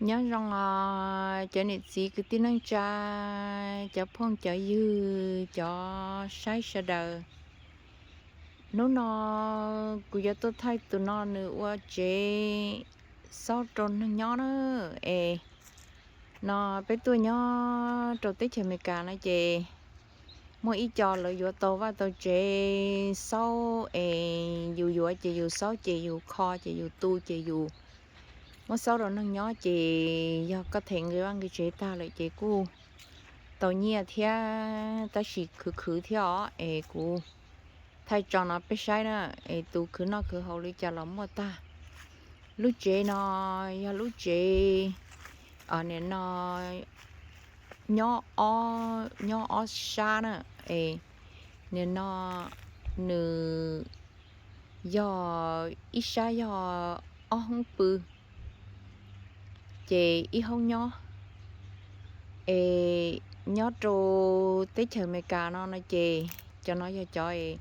Nyob zoo os cov niam txiv kwv tij neej tsa, cov phooj cov ywg, cov saib sawv daws. Hnub no kuv yuav tuaj thaij tus no nws ua tsev xaub rau neeg nyob na. Es no peb tuaj nyob rau teb chaws Amelikas no ces muaj ib co lawv yuav tau vaj tau tsev xaub es yus yuav ces yus xaub ces yus kho ces yus tu ces yus muab xaub rau neeg nyob ces yog koj them nqi vaj nqi tsev tag lawm ces kuj tau nyiaj thiab tab sis khwv khwv thiab os. Es kuv thaij tso no peb saib na, es tus khwv noj khwv haus li cas los muaj tag. Lub tsev no yog lub tsev, nim no nyob ob, nyob ob sab na. Es nim no nws yog ib sab yog ob hoob pw ces ib hoob nyob. Es nyob rau teb chaws Amelikas no no ces cov no yog cov es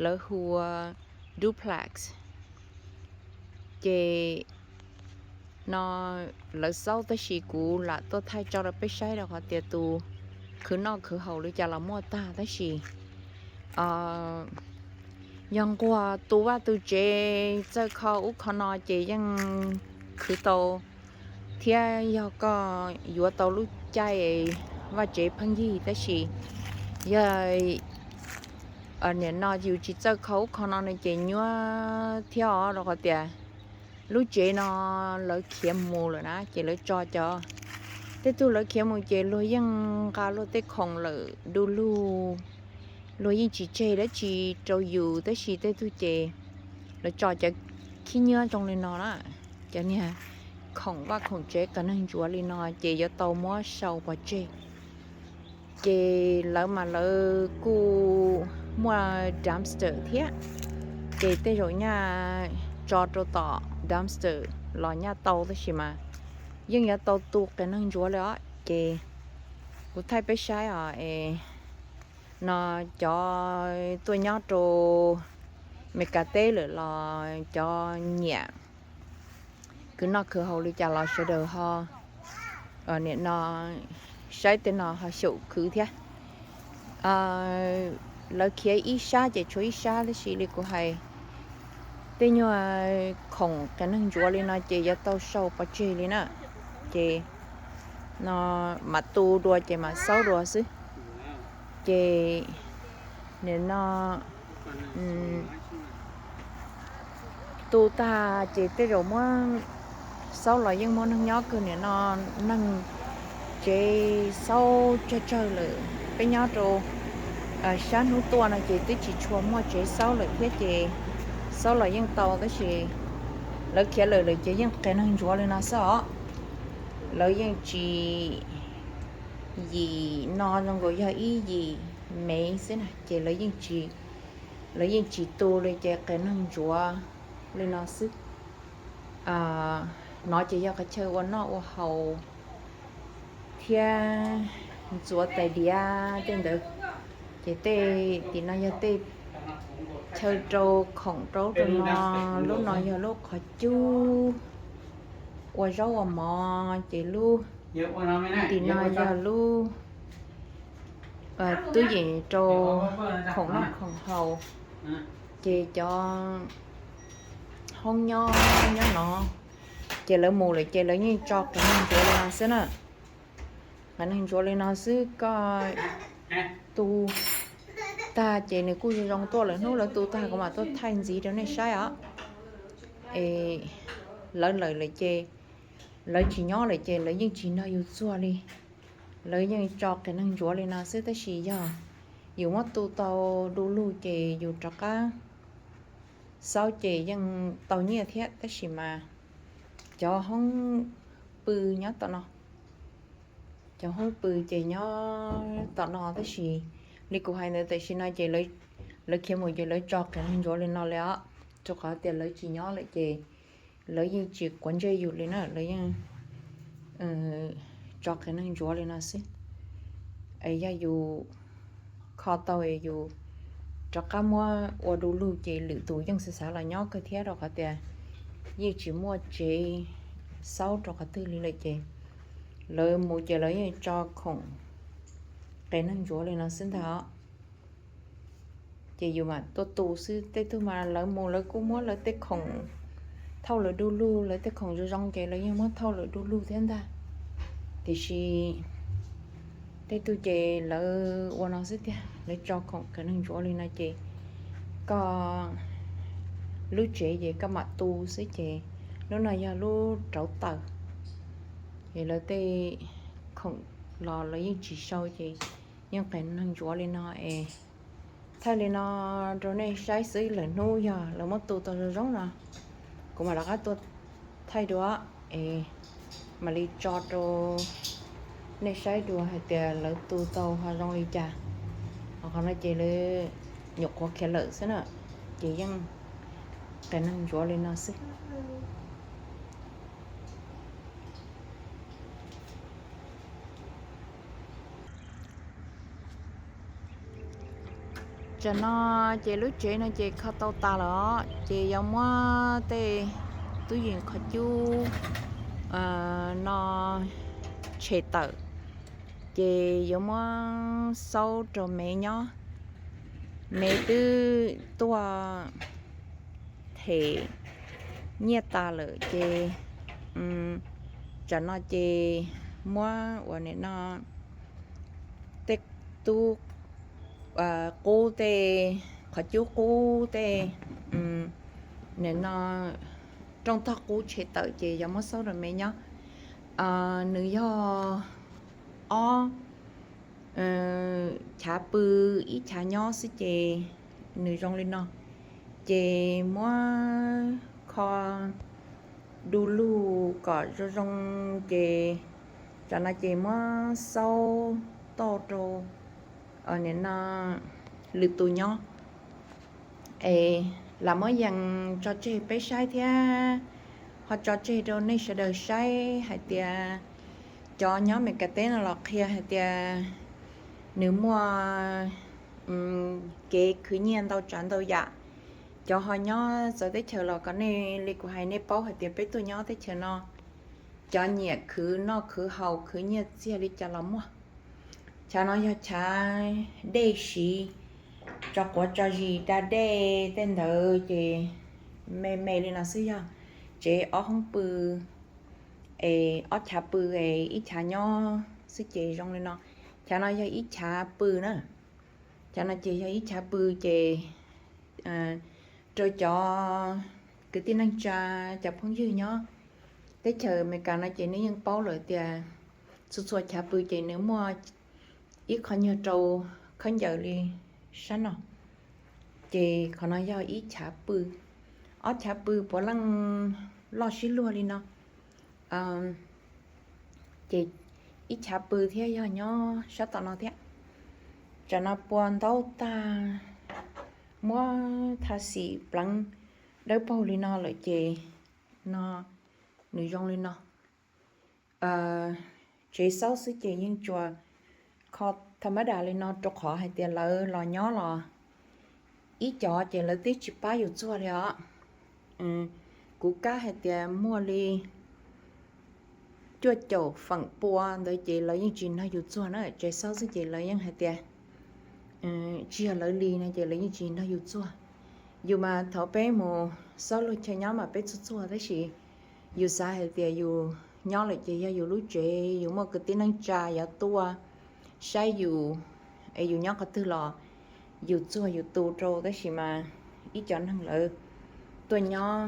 lawv hu ua duplex. Ces no lawv xaub tab sis kuv lam tuaj thaij tso rau peb saib rau qhov tias tus khwv noj khwv haus li cas los muaj tag tab sis yog nquag tu vaj tu tsev txawj kho ub kho no ces yeej khwv tau thiab yog koj yuav tau lub caij vaj tsev pheej yig tab sis yog nim no yus tsis txawj kho ub kho no no ces nyuaj thiab os rau qhov tias lub tsev no lawv khiav mus lawm na ces lawv tso cov, tej tug lawv khiav mus ces luag yeej nqa luag tej khoom lawm du lug, luag yeej tsis tseg dab tsi rau yus tab sis tej tug ces lawv tso cov khib nyiab zoo li no na, cov niag khoom vaj khoom tsev qias neeg ntsuav li no ces yuav tau muab sau pov tseg. Ces lawv mas lawv kuj muaj dumpster thiab, ces tej zaum nyaj tso rau tom dumpster los nyaj tau tab sis mas yeej yuav tau tu qias neeg ntsuav li os. Ces kuv thaij peb saib os, es no cov tuaj nyob rau Meskas teb lawm los cov nyiam khwv noj khwv haus li cas los sawv daws ho nim no saib tej no ho xyaum khwv thiab. Lawv khiav ib sab ces tshuav ib sab tab sis li kuv hais, tej nyuag khoom qias neeg ntsuav li no ces yuav tau sau pov tseg li na. Ces no mam tu dua ces mam xaub dua xwb. Ces nim no tu tag ces tej zaum muab xaub los yeej muaj neeg nyob kawg, nim no neeg tsev xaub tsawg tsawg lawm. Peb nyob rau sab hnub tuaj no ces twb tsis tshua muaj tsev xaub lawm thiab ces xaub los yeej tau tab sis lawv khiav lawm lawm ces yeej qias neeg ntsuav li no xwb os. Lawv yeej tsis, yim no zoo nkaus yog ib yim mev xwb na ces lawv yeej tsis tu li ces qias neeg ntsuav li no xwb. No ces yog qhov chaw ua noj ua haus thiab ntxuav tais diav tej ntawd. Ces tej tim no yog tej chaw rau khoom rau ub rau no, lub no yog lub qhov cub ua zaub ua mov ces lub tim no yog lub tub yeem rau khoom noj khoom haus. Ces cov hoob nyob nyob no ces lawv mus lawm ces lawv yeej tso qias neeg ntsuav li no xwb na. Qias neeg ntsuav li no xwb, koj tu tag ces nws kuj zoo zoo tuaj. Lawv hnub lawv tu tag kuv mam tuaj thaij ntxiv rau nej saib os. Es lawv lawm lawm ces lawv tsis nyob lawm ces lawv yeej tsis nrog yus txuag li. Lawv yeej tso qias neeg ntsuav li no xwb tab sis yog yus muab tu tau du lug ces yus rov qab xaub ces yeej tau nyiaj thiab tab sis mas cov hoob pw nyob tom no, cov hoob pw ces nyob tom no tab sis li kuv hais ntawd tam sim no ces lawv khiav mus ces lawv tso qias neeg ntsuav li no li os. Rau qhov tias lawv tsis nyob lawm ces lawv yeej tsis quav ntsej yus li na, lawv yeej tso qias neeg ntsuav li no xwb. Es yog yus kho tau es yus rov qab muab ua du lug ces lwm tus yeej xav xav los nyob kawg thiab rau qhov tias yeej tsis muaj tsev xaub rau qhov twg li lawm ces lawv mus ces lawv yeej tso khoom qias neeg ntsuav li no xwb ntag os. Ces yus mam tuaj tu xwb. Tej tug mas lawv mus lawv kuj muab lawv tej khoom thauj lawv du lug, lawv tej khoom zoo zoo ces lawv yeej muab thauj lawv du lug thiab ntag. Tiam sis tej tug ces lawv ua no xwb tiag, lawv tso khoom qias neeg ntsuav li no ces koj lub tsev ces koj mam tu xwb ces lub no yog lub rauv taws. Ces lawv tej khoom los lawv yeej tsis sau ces yeej qias neeg ntsuav li no es thaij li no rau nej saib xwb. Lwm hnub yog lawv muab tu tau zoo zoo no kuv mam rov qab tuaj thaij dua es mam li tso rau nej saib dua hais tias lawv tu tau ho zoo li cas. Ho qhov no ces lawv nyuam qhuav khiav lawm xwb na, ces yeej qias neeg ntsuav li no xwb. Tsam no ces lub tsev no ces kho tau tas lawm os, ces yuav muab tej tub yees qhov cub no tshem tawm, ces yuav muab xaub rau me nyob. Me twb tuaj them nyiaj tas lawm ces tsam no ces muab ua nim no tej tub qub tej, qhov cub qub tej, nim no rooj tog qub tshem tawm ces yuav muab xaub rau me nyob. Nws yog ob chav pw ib chav nyob xwb ces nws zoo li no. Ces muab kho du lug kom zoo zoo ces tsam no ces muab xaub toj rau nim no lwm tus nyob. Es lam muab yees tso tseg peb saib thiab ho tso tseg rau nej sawv daws saib hais tias cov nyob Meskas teb no los qhia hais tias nws muaj kev khwv nyiaj ntau tsav ntau yam. Cov ho nyob txawv teb chaws los kom nej li kuv hais nej paub hais tias peb tuaj nyob teb chaws no cov nyiam khwv noj khwv haus khwv nyiaj txiag li cas los muaj. Chav no yog chav dej siv, tso quav tso zis da dej tej ntawd ces me me li no xwb. Yog tsev ob hoob pw es ob chav pw es ib chav nyob xwb ces zoo li no. Chav no yog ib chav pw na. Chav no ces yog ib chav pw ces rau cov kwv tij neej tsa, cov phooj ywg nyob teb chaws Amelikas no ces nej yeej paub lawm tias txhua txhua chav pw ces nws muaj ib qho nyuag rau khaub ncaws li sab no. Ces qhov no yog ib chav pw, ob chav pw puav leej loj sib luag li no. Ces ib chav pw thiab yog nyob sab tom no thiab. Tsam no pua ntaub tag, muab tha xim pleev dawb paug li no lawm ces no nws zoo li no. Tsev xaub xwb ces yeej tsuas kho tha mab das li no rau qhov hais tias lawv los nyob los ib cov ces lawv twb tsis pab yus txuag li os. Kuv kam hais tias muaj li cuaj caum feem pua ntawd ces lawv yeej tsis nrog yus txuag na. Tsev xaub xwb ces lawv yeej hais tias tsis yog lawv li no ces lawv yeej tsis nrog yus txuag. Yus mas thaum peb mus xaub luag chaw nyob mas peb txuag txuag tab sis yus xav hais tias yus nyob lawm ces yog yus lub tsev, yus muaj kwv tij neej tsa yuav tuaj saib yus es yus nyob qhov twg los yus txuag yus tu rau. Tab sis mas ib co neeg lawv tuaj nyob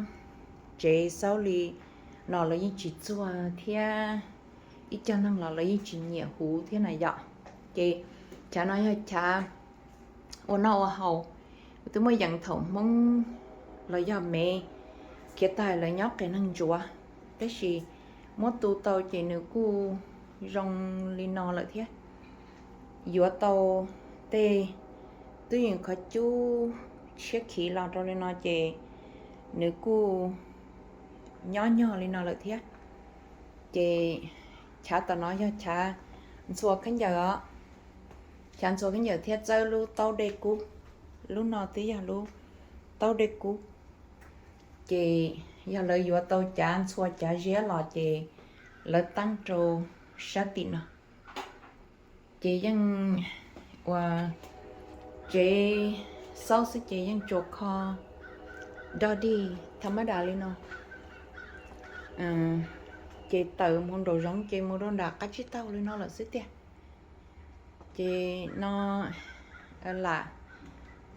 tsev xaub li no lawv yeej tsis txuag thiab ib co neeg los lawv yeej tsis nyiam huv thiab na yom. Ces chav no yog chav ua noj ua haus, twb muaj yees thaum Hmoob los yog Mev khiav tag lawv nyob qias neeg ntsuav, tab sis muab tu tau ces nws kuj zoo li no lawm thiab. Yuav tau tej twb yeej qhov cub tshiab khiv los rau li no ces nws kuj nyob nyog li no lawm thiab. Ces chav tom no yog chav ntxhua khaub ncaws os, chav ntxhua khaub ncaws thiab txawb lub taub dej kub. Lub no twb yog lub taub dej kub. Ces Yog lawv yuav tau cav ntxhua cav ziab los ces lawv teeb rau sab tim no. Ces yeej ua tsev xaub xwb ces yeej tsuas kho dog dig tham mab das li no. Ces tawm mus nraum zoov ces mus rau nram qab tsib taug li no lawm xwb tiag. Ces no lam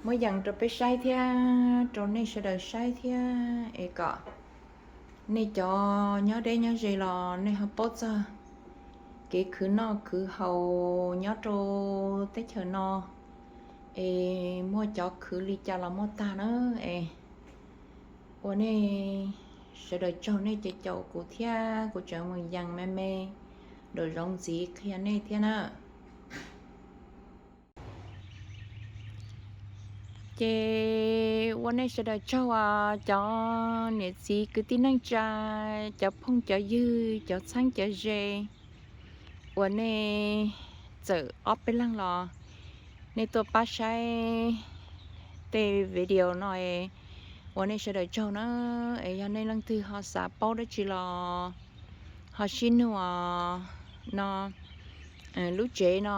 muab yees rau peb saib thiab rau nej sawv daws saib thiab es kom nej cov nyob deb nyob ze los nej ho paub txog kev khwv noj khwv haus nyob rau teb chaws no es muaj cov khwv li cas los muaj tag na. Es ua nej sawv daws tsaug nej ces caum kuv thiab kuv tseem mus yees me me nraum zoov ntxiv qhia nej thiab na. Ces ua nej sawv daws tsaug os cov niam txiv kwv tij neej tsa, cov phooj cov ywg, cov txheeb cov ze, uas nej txawm ob peb leeg los nej tuaj pab saib tej video no es ua nej sawv daws tsaug na. Es yog nej leej twg ho xav paub dab tsi los ho sib nug os. No lub tsev no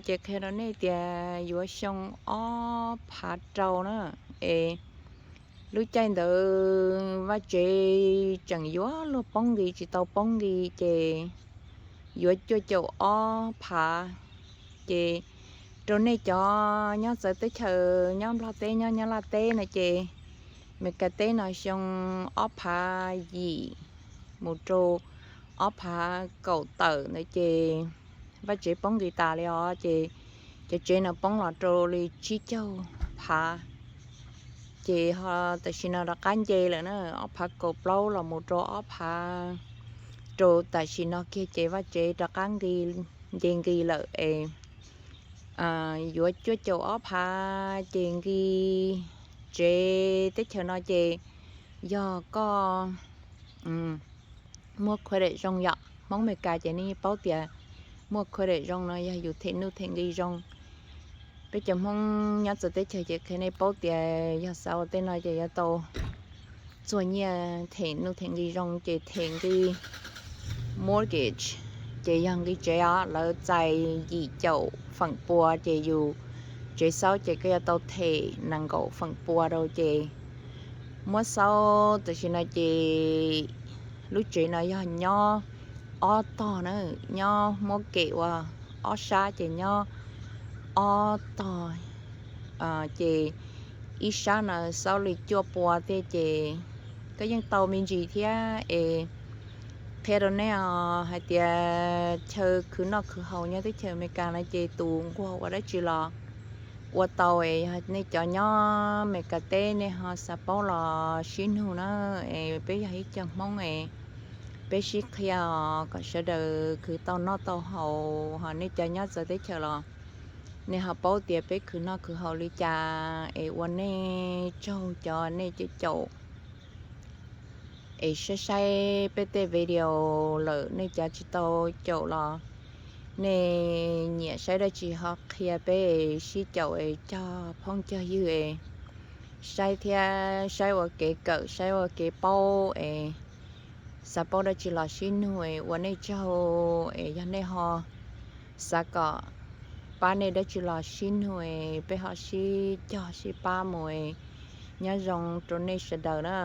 ces qhia rau nej tias yuav xyoo ob phav rau na. Es lub caij ntawd vaj tsev tseem yuav luag poob nqis tsis tau poob nqis ces yuav cuaj caum ob phav. Ces rau nej cov nyob txawv teb chaws, nyob Nplog teb, nyob Nyab Laj teb no ces Meskas teb no xyoo ob phav yim mus rau ob phav kaum tawm ntawd ces vaj tsev poob nqis tas li os. Ces cov tsev no poob los rau li tsib caug phav. Ces ho tam sim no rov qab nce lawm na, ob phav kaum plaub los mus rau ob phav, rau tam sim no kiag ces vaj tsev rov qab nqi, nce nqi lawm es yuav cuaj caum ob phav. Ces nqi tsev teb chaws no ces yog koj muaj credit zoo yom, Hmoob Meskas ces nej paub tias muaj credit zoo no yog yus them nuj them nqi zoo. Peb cov Hmoob nyob txawv teb chaws ces qhia nej paub tias yog xav ua tej no ces yuav tau txuag nyiaj them nuj them nqi zoo ces them nqi mortgage, ces yog nqi tsev os, lawv txais yim caum feem pua ces yus tsev xaub ces koj yuav tau them nees nkaum feem pua rau ces muab xaub tam sim no ces lub tsev no yog nyob ob tog na, nyob muab kem ua ob sab ces nyob ob tog. Ces ib sab no xaub li cuaj pua thiab ces koj yeej tau me ntsis thiab es qhia rau nej os hais tias chaw khwv noj khwv haus nyob teb chaws Amelikas no ces tus nquag ua dab tsi los ua tau es yog nej cov nyob Amelikas teb nej ho xav paub los sib nug na, es peb yog ib co Hmoob es peb sib qhia os kom sawv daws khwv tau noj tau haus, ho nej cov nyob txawv teb chaws los nej ho paub tias peb khwv noj khwv haus li cas es ua nej tsaug cov nej caum caum es saib saib peb tej video lawm, nej cov tsis tau caum los nej nyiam saib dab tsi ho qhia peb sib caum es cog phooj cog ywg es saib thiab saib ua kev kawm saib ua kev paub es xav paub dab tsi los sib nug es ua nej tsaug es yog nej ho xav kom pab nej dab tsi los sib nug es peb ho sib cog sib pab mus es nyob zoo rau nej sawv daws na.